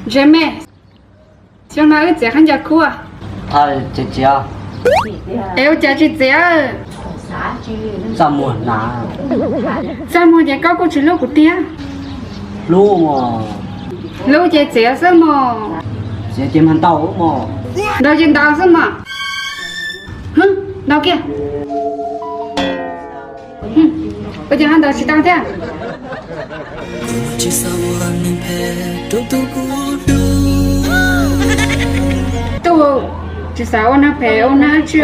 Ntse me, xyoo no wb txiav khaub ncaws khub. Es ua cas tsis txiav? Txaj muag hnav. Txaj muag ces koj kuj tsis hlub kuv tiag. Hlub mog. Hlub ces txiav xwb mog. Txiav ces mag ntaus mog. Ntaus ces ntaus xwb mog. Ntaus kiag. Ua cas ho ntaus tsis tau thiab? Tub, tsis xav ua neeg phem ua neeg dab tsi.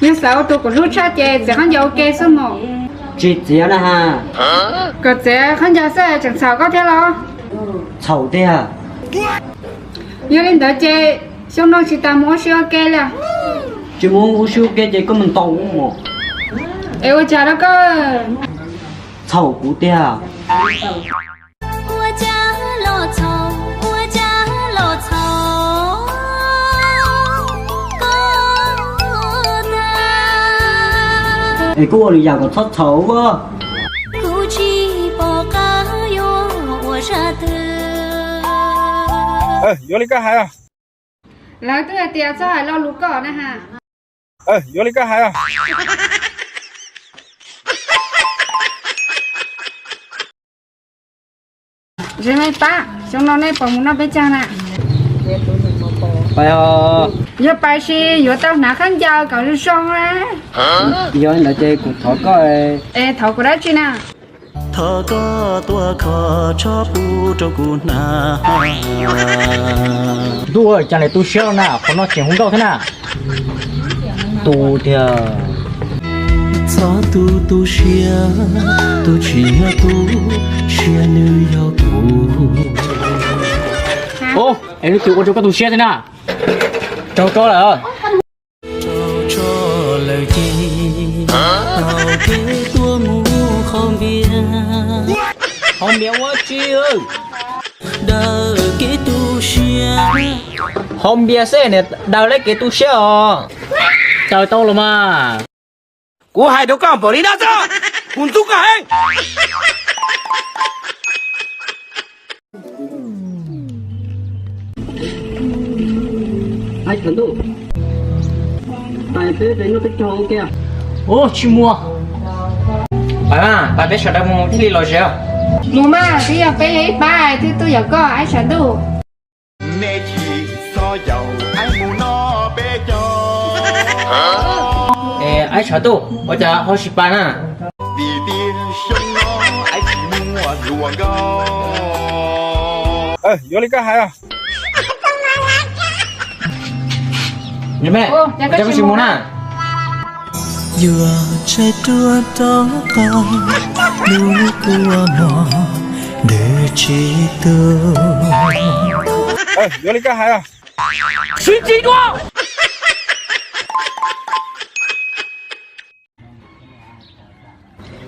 Yog xav ua tus kuv hlub tshaj ces txiav khaub ncaws ua ke xwb mog. Tsis txiav na ha. Kom txiav khaub ncaws xwb tseem txhaum koj thiab los? Txhaum tiag. Yog li ntawd ces xyoo no tsis tas mus ua si ua ke li. Tsis mus ua si ua ke ces koj mus ntaus mog. Es ua cas rau koj? Txhaum kuv tiag. Es koj ua lwm yam kom txhob txhaum. Yuav li koj hais. Lawv twb hais tias txhob hais lo lus koj na ha. Yuav li koj hais. Ntse me pab, xyoo no nej puas mus noj peb caug na? Yog pais ces yuav tau hnav khaub ncaws kom zoo zoo na. Yog li ntawd ces kuv thov koj. Es thov kuv dab tsi na? Thov koj tuaj kho tshoob pub rau kuv hnav. Ntuj, cas nws tu siab na, qhov no tseem hu nkauj thiab na. Tu tiag. Txhob tu tu siab, tus tsis yog tu siab nws yog kuv. Ub, es leej twg ua rau koj tu siab thiab na? Raug tso lawm. Raug tso lawm ces taug kev tuaj mus haus npias. Haus npias ua tsi? Daws kev tu siab. Haus npias xwb niam daws kev tu siab os. Daws tau los mas. Kuv hais rau koj npaum li no xwb, kuv ntxub koj heev. Aib Tshav Ntuj, pais peb pem noj peb caug ua ke. Ub, tsis muaj. Pais mas, pais peb sawv daws mus thiaj li lom zem. Mus mas, twb yog peb yog ib pab twb tuaj yaum koj Aib Tshav Ntuj. Nej tsis txhob yaum Aib mus noj peb caug. Es Aib Tshav Ntuj, ua cas ho tsis pais na? Vim tias xyoo no Aib tsis muaj hluas nkauj. Yuav li koj hais. Ntse me, ua cas koj tsis mus na? Yuav tsaig ruaj rau qhov lub kua muag ntws tsis tu. Yuav li koj hais. Sib tsis dua.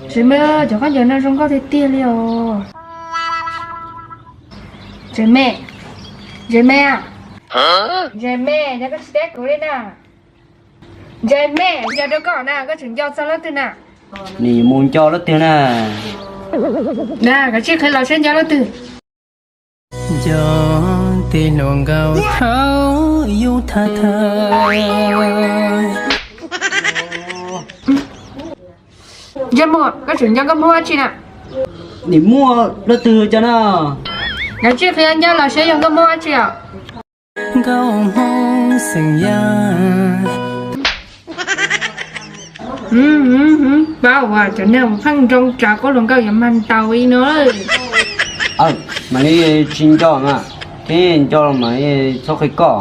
Ntse me, cov khaub ncaws no zoo nkauj tiag tiag li os. Ntse me, Ntse me, Ntse me, yog koj tsis teb kuv li na. Ntse me, nco rau koj na, koj tseem nco txog leej twg na? Nws mus nco leej twg na? Na, koj cia li qhia los seb nco leej twg. Nco tej hluas nkauj thaum yus thawj thawj. Ntsej muag, koj tseem nco nkauj Hmoob dab tsi na? Nim muaj leej twg cov na? Koj cia li qhia nco los seb yog nkauj Hmoob dab tsi os. Nkauj Hmoob xeem Yaj. Paub uas cov neeg pheej nroo tsav koj hluas nkauj yuav mag ntaus li no. Mam li tsis nco mas, thiab nco los mam li txhob qhia koj.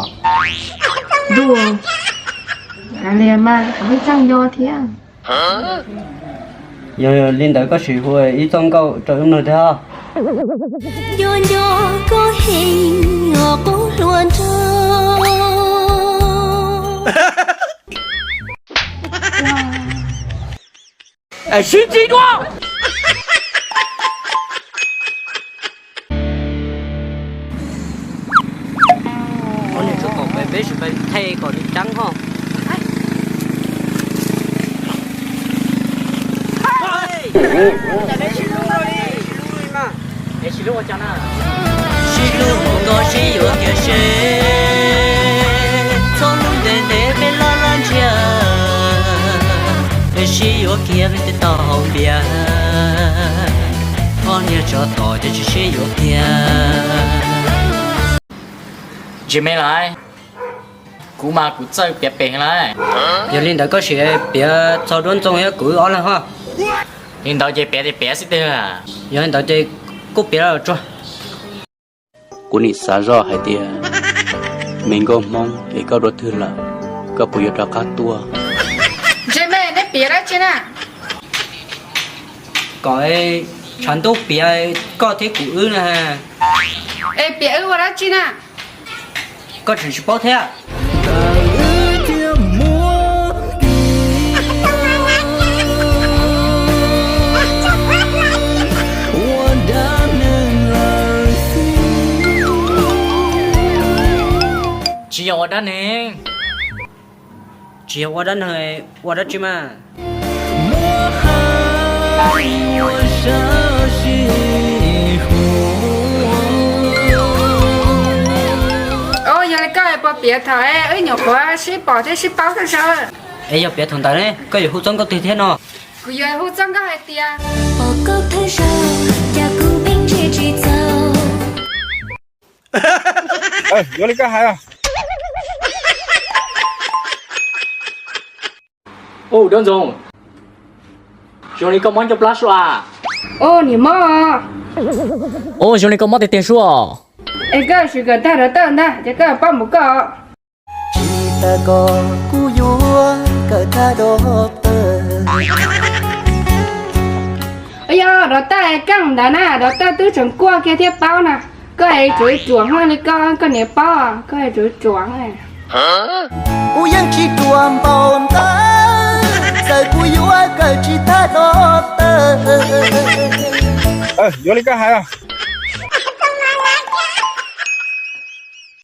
Ntuj, li mas kuv pheej txawj nco thiab. Yog li ntawd koj sim hu ib txoj nkauj rau wb mloog thiab. Nco nco koj heev os qub hluas nraug. Sib tsis dua. Peb sim pais the kom nws ceev ho. Sib hlub mus nkaus sib yuav kiag seb, txhob hlub ntev ntev peb laj laj ntsiag, es sib yuav kiag peb tej tau hau npias, poj niam tsov tom ces tsis sib yuav kiag. Tsis me lawm, kuv mas kuv txawj piav pem lawm. Yog li ntawd koj sim piav txog Duab Ntxoo thiab kuv wb ob leeg ho. Li ntawd ces piav tias piav xwb tiag. Yog li ntawd ces kuj piav los tso. Kuv nim xav zoj hais tias me nkauj Hmoob es koj dua twg lawm, koj puas yuav rov qab tuaj? Ntsej me, neb piav dab tsi na? Kom tshav ntuj piav koj thiab kuv wb na. Es piav wb ua dab tsi na? Koj tseem tsis paub thiab. Tsis yog ua dab neeg. Tsis yog ua dab neeg, ua dab tsi mas? Yog li koj puas piav thaum wb nyuam qhuav sib pom thiab sib paub thawj zaug? Es yog piav thaum ntawd ne, koj yuav hu txog nkauj twg thiab no? Kuv yuav hu txog nkauj hais tias, pom koj thawj zaug, cas kuv pheej ntsia tsis txog. Yog li koj hais. Ub, Duab Ntxoo, zoo li koj mob ncauj plab suab. Ub, niam mob. Ub, zoo li koj mob tiag tiag suab. Es koj sim kawm tag rov tawm ntag, ces koj pab mus koj. Tsis tas koj kuj yuav kawm tag doctor. Yog rov tawm koj ntawd na, rov tawm twb tseem kuaj kiag thiab paub na. Koj es tsuav tsuam li koj, koj niam paub koj es tsuav tsuam. Kuv yeej tsis ruam npaum ntawd, txawm kuv yuav kawm tsis tag doctor. Yog li koj hais.